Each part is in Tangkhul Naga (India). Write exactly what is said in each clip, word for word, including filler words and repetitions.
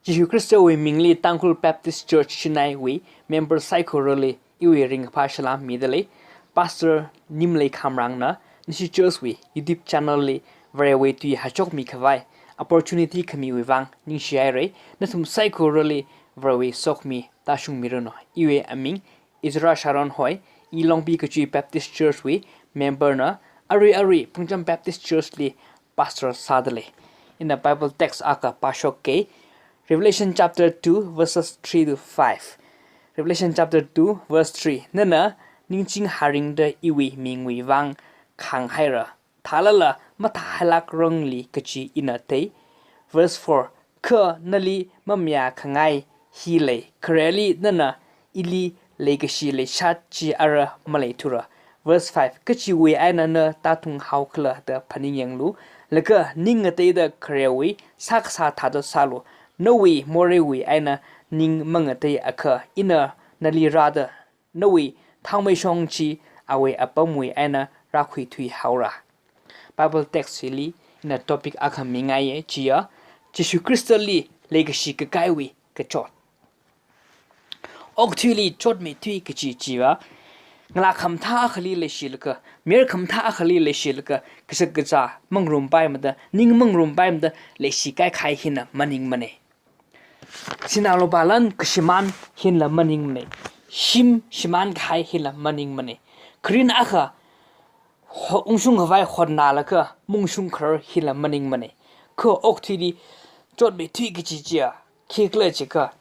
Jishu Khristawui mingli Tangkhul Baptist Church Chennai wui member saikorali iwui ringkaphā salam midalei. Pastor Nimlei Khamrangna Nishi Church wui YouTube channel li Varewui tui hachokmi khavai opportunity khamiwui vang ningshihairei. Nathum saikorali Varewui sokhami tāshungmiranu. Iwui aming Ezra Sharon hoi, i Longpi Kachui Baptist Church wui member na, arui arui Phungcham Baptist Church li pastor sādalei. Ina Bible text akha pāshokka, Revelation chapter two verses three to five. Revelation chapter two verse three. Nana ningching haringda iwui mingwui vang khānghaira. Thālala mathāhailākrangli kachi ina thei. Verse four. Kha nali mamayākhangai hi lei, khareli nana ili leikashi leishat chi ara maleithura. Verse five. Kachiwui eina na tātunghaokhala da phaningyanglu, laga ning ngateida kharewui sākasā thāda sālu. Nawui moreiwui eina ning mangateiakha ina nali rāda nawui thangmeishong chi awui apamwui eina rākhuithuihaora. Bible text hili ina topic akha mingaiya, chiya Jishu Khristali leikashi kakaiwui kachot. Okathuili chotmeithui kachi chiva, ngalā khamathā akhali leishilaga, mayar khamathā akhali leishilaga, kashak kazā mangarumpaimada, ning mangarumpaimada leishi kaikhai hina maningmana. Sinā lupā lan kashimān hila maningmana. Shim shimānkahai hila maningmana. Kharin akha ho-, ungshung khavai hotnālaga maungshung kharar hila maningmana. Kha okathuili chotmeithui kachi chiya khikhala jiakha,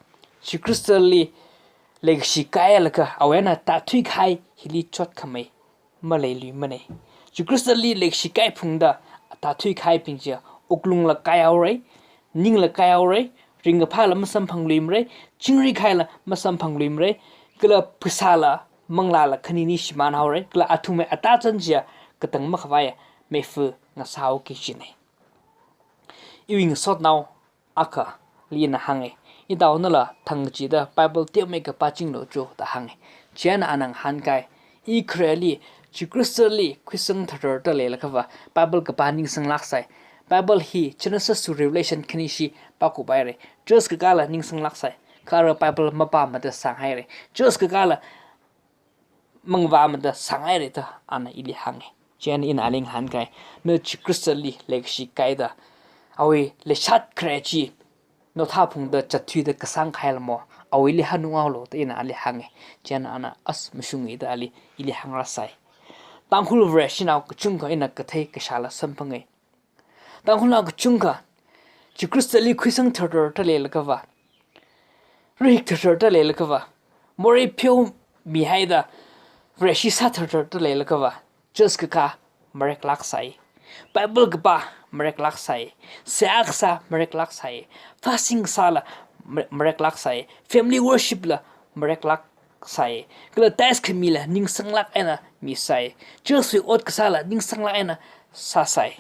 Jishu Khristali leikashi kailaga awui eina tāthuikahai hili chotkhamei maleiluimana. Jishu Khristali leikashi kaikhai phungda tāthuikahaibing chiya wuklungla kaihaorei, ningla kaihaorei, ringkaphāla masamphangluimarei, chingri kahaila masamphangluimarei, kala phasāla manglāla khanini shimānhaorei, kala athumwui atazan chiya katang makhavaiya meifa ngasāhaoki kajina. Iwui ngasotnao akhali ina hānga, itaonala thang kachida Bible teomeikha pāchinglu jo da hānga. Chieina ana ngahānkai, i khareli Jishu Khristali khuisang thartharda leilakhava Bible kapā ningsanglāksai. Bible hi Genesis to Revelation khanishi pākuphairei. Church kakāla ningsanglāksai. Kha ara Bible mapāmada sānghairei. Church kakāla mangavāmada sānghairei da ana ili hānga. Chieina ina ali ngahānkai, na Jishu Khristali leikashi kaida awui leishat khare chi naothā phungda zatthuida kasāng kahailamo, awuili hanunghaolu da ina ali hānga. Chieina ana as mashunga da ali ili hāngrāsai. Tangkhul Vareshinao kachungkha ina kathei kashāla samphanga. Tangkhulnao kachungkha Jishu Khristali khuisang thartharda leilakhava, rahik thartharda leilakhava, morei pheomihaida Vareshi sā thartharda leilakhava, church kakā mareklāksai. Bible kapā mareklāksai. Seihā kasā mareklāksai. Fasting kasāla mare-, mareklāksai. Family worship la mareklāksai. Kala tithes khamila ningsanglāk eina misai. Church wui ot kasāla ningsanglāk eina sāsai.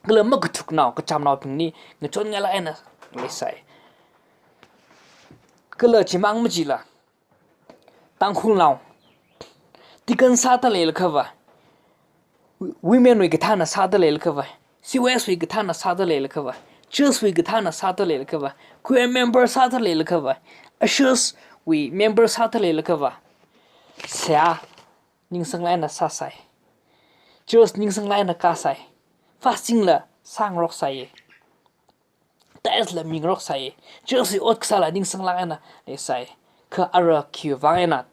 Kala makathuknao kachamnaobingli ngachonngailāk eina leisai. Kala chimang machila, Tangkhulnao deacon sāda leilakhava, women wui kathāna sāda leilakhava, C Y S wui kathāna sāda leilakhava, church wui kathāna sāda leilakhava, choir member sāda leilakhava, ushers wui member sāda leilakhava, seihā ningsanglāk eina sāsai. Church ningsanglāk eina kāsai. Fasting la sāngaroksai. Tithes la mingaroksai. Church wui ot kasāla ningsanglāk eina leisai. Kha ara khiwui vang eina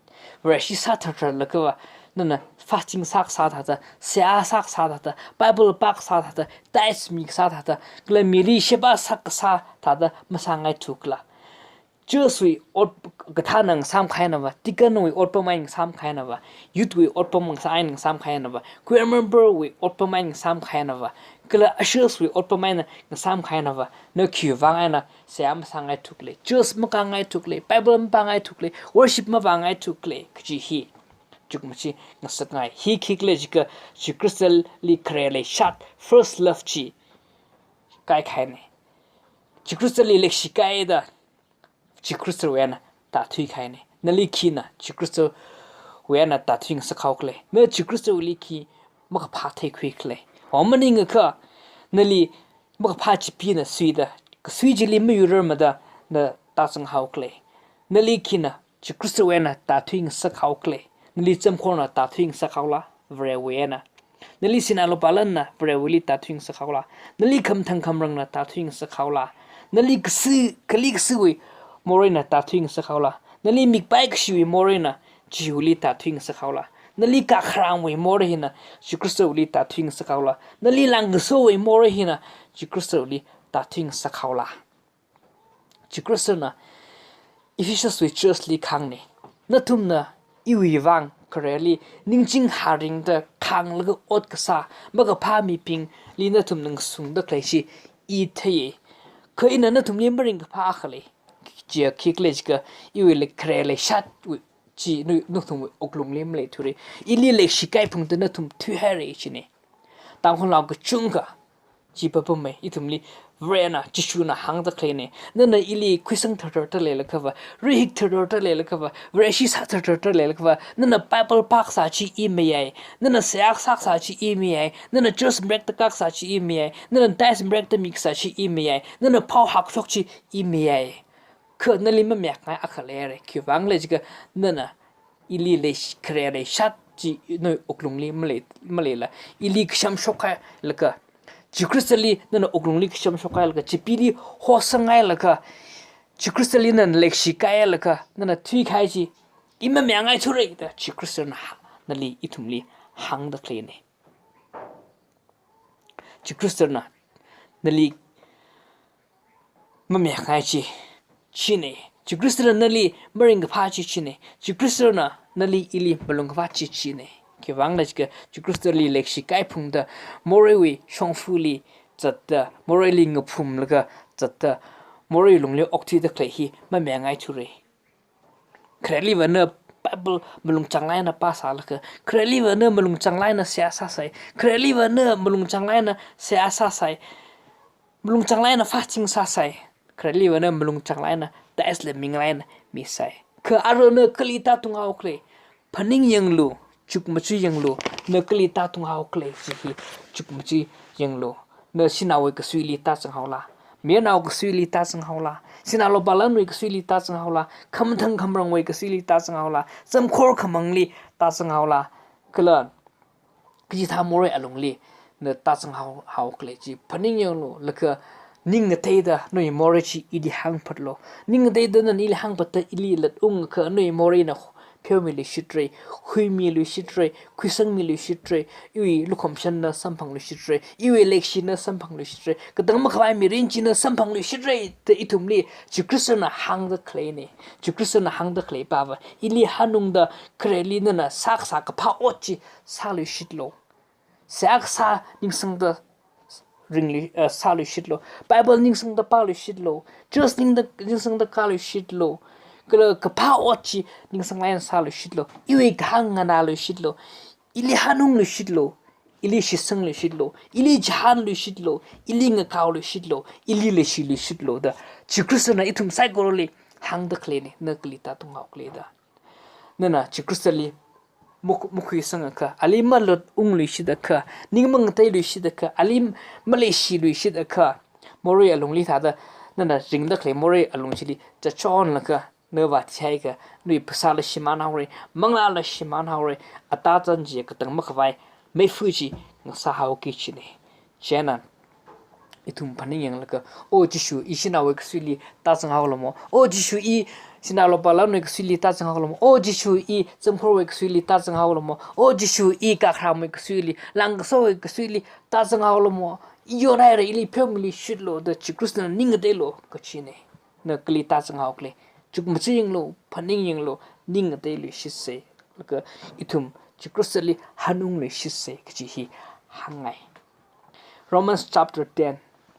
Vareshi sā thartharlakhava, nana fasting sākasā thāda, seihā sākasā thāda, Bible pākasā thāda, tithes mikasā thāda, kala mili sheba sākasā thāda masāngaithukhala? Church wui ot kathāna ngasāmkahainava, deacon wui otpam eina ngasāmkahainava, youth wui otpam ngasā eina ngasāmkahainava, choir member wui otpam eina ngasāmkahainava, kala ushers wui otpam eina ngasāmkahainava, na khiwui vang eina seihā masāngaithukhala, church makāngaithukhala, Bible mapāngaithukhala, worship mavāngaithukhala kaji hi chukmaja ngasakngai. Hi khikhala jiakha Jishu Khristali khare leishat, first love chi kaikahaina. Jishu Khristali leikashi kaida Jishu Khristawui eina tāthuikahaina. Nali khina Jishu Khristawui eina tāthuingasakhaokhala? Na Jishu Khristawuili khi makaphā theikhuikhala? Ho maningakha nali makaphā chipina suida kasui chili mayurarmada na tāzanghaokhala? Nali khina Jishu Khristawui eina tāthuingasak haokhala? Nali zamkhorna tāthuingasak haola, Varewui eina? Nali sinā lupā lanna Varewuili tāthuingasak haola? Nali khamathān khamarangna tāthuingasak haola? Nali kasi, kali kasiwui moreina tāthuingasak haola? Nali mikpai kashiwui moreina Jishuli tāthuingasak haola? Nali kakharamwui morei hina Jishu Khristawuili tāthuingasak haola? Nali langkasowui morei hina Jishu Khristawuili tāthuingasak haola? Jishu Khristana Ephesuswui churchli kahāngna, nathumna iwui vang khareli ningching haringda khānglaga ot kasā makaphā mibingli nathumna ngasungda khalei chi i theiya. Kha ina nathumli maringkaphā akha lei. Chiya khikhala jiakha, iwui lei khare leishatwui chi nu-, nathumwui wuklungli maleithura. Ili leishikai phungda nathum thuihaira china. Tangkhulnao kachungkha chi papamei, ithumli Varena, Jishuna hāngda khaleina. Nana ili khuisang thartharda leilakhava, rahik thartharda leilakhava, Vareshi sā thartharda leilakhava, nana Bible pā kasā chi i mayai, nana seihā kasā kasā chi i mayai, nana church mrekta kasā chi i mayai, nana tithes mrekta mi kasā chi i mayai, nana phao hakshok chi i mayai. Kha nali mamayākngai akha leira. Khiwuivang khala jiakha, nana ili leish-, khare leishat chi nawui wuklungli malei, maleila, ili kashamshokhailaga, Jishu Khristali nana wuklungli kashamshokhailaga, chipili hosanghailaga, Jishu Khristali nana leishikailaga, nana thuikahai chi i mamayāngaithura da Jishu Khristana ha-, nali ithumli hāngda khaleina. Jishu Khristana nali mamayākngai chi china. Jishu Khristana nali maringkaphā chi china. Jishu Khristana nali ili malungkaphā chi china. Khiwuivang khala jiakha, Jishu Khristali leishikai phungda, moreiwui shongfali zatda, moreili ngaphumlaga zatda, morei lungli okthuida khalei hi mamayāngaithura. Khareliva na Bible malung chānglāk eina pāsālaga, khareliva na malung chānglāk eina seihā sāsai, khareliva na malung chānglāk eina seihā sāsai, malung chānglāk eina fasting sāsai, khareliva na malung chānglāk eina tithes la minglāk eina misai. Kha arui na kali tātunghaokhala? Phaningyanglu, chukmajayanglu, na kali tātunghaokhala chi hi chukmajayanglu. Na shanaowui kasuili tāzanghaola? Mayarnao kasuili tāzanghaola? Sinā lupā lanwui kasuili tāzanghaola? Khamathān khamarangwui kasuili tāzanghaola? Zamkhor khamangli tāzanghaola? Kala kachithā morei alungli na tāzanghao-, haokhala chi phaningyanglu, laga ning ngateida nawui morei chi ili hāngphatlu. Ning ngateida nana ili hāngphatta ili latungakha nawui moreina pheomiluishitra, huimiluishitra, khuisangmiluishitra, iwui lukhamashanna samphangluishitra, iwui leishina samphangluishitra, katang makhavai mirin china samphangluishitra da ithumli Jishu Khristana hāngda khaleina. Jishu Khristana hāngda khalei pava, ili hanungda khareli nana sākasā kaphā ot chi sāluishitlu. Seihā kasā ningsangda ringli, eh, sāluishitlu. Bible ningsangda pāluishitlu. Church ningda, ningsangda kāluishitlu. Kala kaphā ot chi ningsanglāk eina sāluishitlu. Iwui kahāng nganāluishitlu. Ili hanungluishitlu. Ili shitsangluishitlu. Ili chihānluishitlu. Ili ngakaoluishitlu. Ili leishiluishitlu da Jishu Khristana ithum saikorali hāngda khaleina, na kali tātunghaokhala da. Nana Jishu Khristali muk-, makhuisangakha, ali malutungluishitakha, ning mangateiluishitakha, ali maleishiluishitakha, morei alungli thāda nana ringda khalei morei alung chili chachonlaga, na vāthihaiakha, nawui phasāla shimānhaora, manglāla shimānhaora, atā chān chi katang makhavai meifa chi ngasāhaoki china. Chieina ithum phaningyanglaga, O Jishu, i shanaowui kasuili tāzanghaolamo. O Jishu, i sinā lupā lanwui kasuili tāzanghaolamo. O Jishu, i zamkhorwui kasuili tāzanghaolamo. O Jishu, i kakharamwui kasuili, langkasowui kasuili tāzanghaolamo. I yonhaira, ili pheomiluishitlu da Jishu Khristana ning ngateilu kachina. Na kali tāzanghaokhala? Chukmajayanglu, phaningyanglu, ning ngateiluishitsa. Laga ithum Jishu Khristali hanungluishitsa kachi hi hāngngai. Romans chapter ten,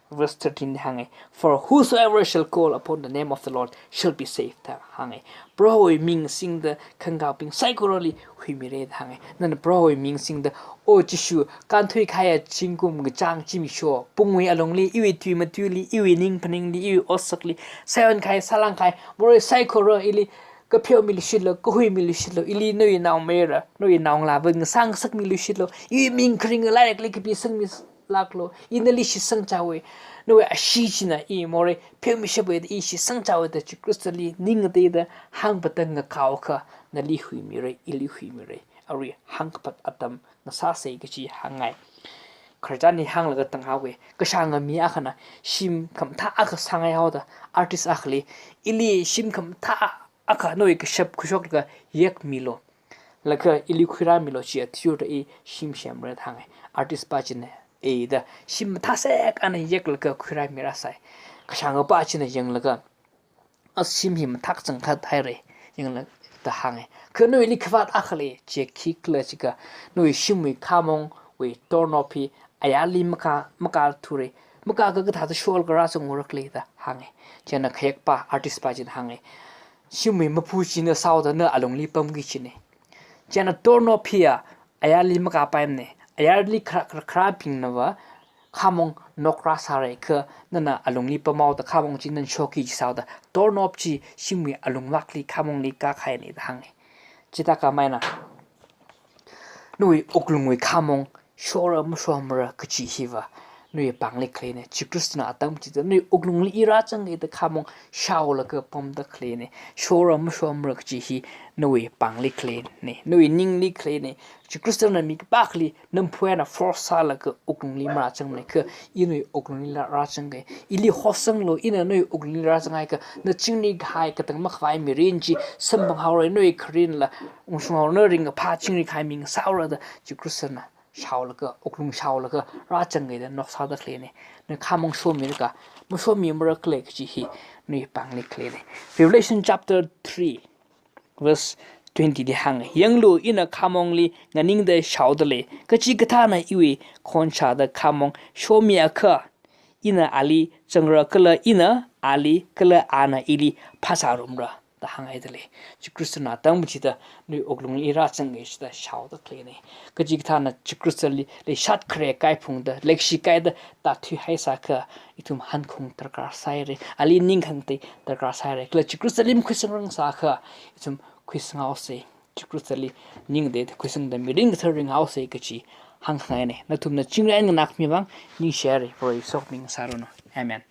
verse thirteen hānga, "For whosoever shall call upon the name of the Lord shall be saved," da hānga. Prohowui ming singda khangakaobing saikorali huimira da hānga. Nana Prohowui ming singda, O Jishu, kānthuikahaiya zingkum kachāng zimiksho pungwui alungli, iwui tui matuili, iwui ning phaningli, iwui otsakli, sāyon kahai, sālang kahai morei saikora ili kapheomiluishitlu, kahuimiluishitlu, ili nawui naomayara, nawui naongalāva ngasā ngasakmiluishitlu, iwui ming kharinga lairikli kapisangmi, lāklu, i nali shitsang chaowe, nawui ashee china i morei pheomishapwe da i shitsang chaowe da Jishu Khristali ning ngateida hāngpata ngakaokha, nali huimirei, ili huimirei. Arui hāngkapat atam ngasāsei kachi hāngngai. Khararchan hi hānglaga tanghaowe, kashānga mi akhana shim khamathā akha sāngaihaoda, artist akhali, ili shim khamathā akha nawui kashap khuishokta yakmilu, laga ili khuirāmilu, chi athishurda i shim semra da hānge. Artist pa china eida shim mathāsek ana yaklaga khuirāmirāsai. Kashānga pa china yanglaga, a shim hi mathā kachangkhat haire, yangla da hānge. Kha nawuili khavāt akhali, chi khikhala jiakha, nawui shimwui khamongwui doorknob hi ayarli makā, makāthure, makāakha kathāda sholaga rāzangra khala da hānge. Chieina khayek pa, artist pa china hānge, shimwui mapu china sāhaoda na alungli pamki kajine. Chieina doorknob hiya ayarli makāpaimane. Ayarli kharā, kharā, kharābingnava khamong nok rāsāra, kha nana alungli pamhaoda khamong chi nana shokki kaji sāhaoda, doorknob chi shimwui alungvakli khamongli kākahaine da hānge. Chithākhamei eina nawui wuklungwui khamong shora mashomara kachi hiva nawui pāngli khaleine. Jishu Khristana atam chida nawui wuklungli i rāzangkida khamong shaolaga pamda khaleine. Shora mashomara kachi hi nawui pāngli khaleine, nawui ningli khaleine. Jishu Khristana mi kapākhali namphui eina force sālaga wuklungli marāzangmane, kha i nawui wuklungli la rāzangke. Ili hosanglu, ina nawui wuklungli rāzanghaiakha, na chingri kahai katang makhavai mirin chi samphanghaora, nawui kharinla ungshunghaora, na ringkaphā chingri kahai mi ngasāhaora da Jishu Khristana shaolaga, wuklung shaolaga rāzangkida nok sāda khaleine. Na khamong shomiakha, mashomimara khala kachi hi nawui pāngli khaleine. Revelation chapter three, verse twenty li hānge, yanglu, ina khamongli nganingda shaodalei, kachikathāna iwui khonshāda khamong shomiakha, ina ali zangra kala ina ali, kala ana ili phāzārumra da hānghaidalei. Jishu Khristana atam chida nawui wuklungli i rāzangki kachida shaoda khaleine. Kachikathāna Jishu Khristali leishat khare kaikhapungda, leikashi kaida tāthuihaisāakha, ithum hankhung darkar sāhaire, ali ningkhangatei darkar sāhaire. Kala Jishu Khristali makhuisangrang sāakha, ithum khuisanghaosei. Jishu Khristali ningda khuisangda mirin kathar ringhaosei kachi hāngkhangaine. Nathumna chingri eina nganākhami vang ningshihaire, Proho sokhami ngasāranu. Amen.